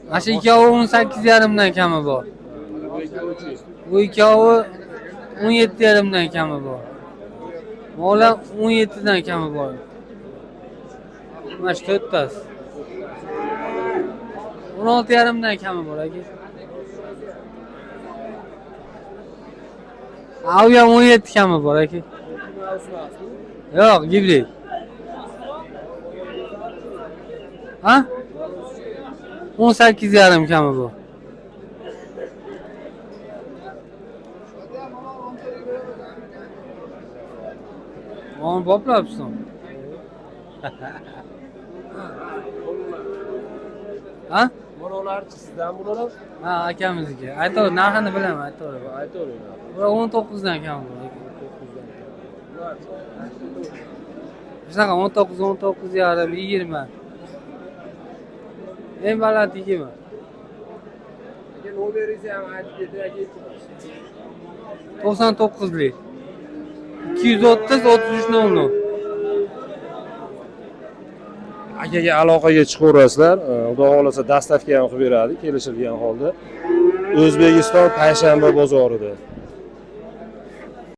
Mana shu ikkovi 18,5 dan kami bor. Bu ikkovi 17,5 dan kami bor. Mollar 17 dan kami bor. Mana shu to'rttasi. 16,5 dan kami bor aka. U ham 17 kami bor aka. Yo'q, gibrid. Ha? 18,5 kami bu. Onu boplabsan. Ha? Monolarchi sizdan bular? Ha, akamizniki. Aytaver, narxini bilaman, aytaver. Aytavering. Bular 19 dan kam bu. Shunaqa 19, 19,5, 20. Eng baland 20. Aka, nomeringizni ham aytib keting, aka, iltimos. 99lik. 230 33 00. Akaga aloqaga chiqaverasizlar. Xudo xohlasa доставка ham qilib beradi, kelishilgan holda. O'zbekiston payshanba bozorida.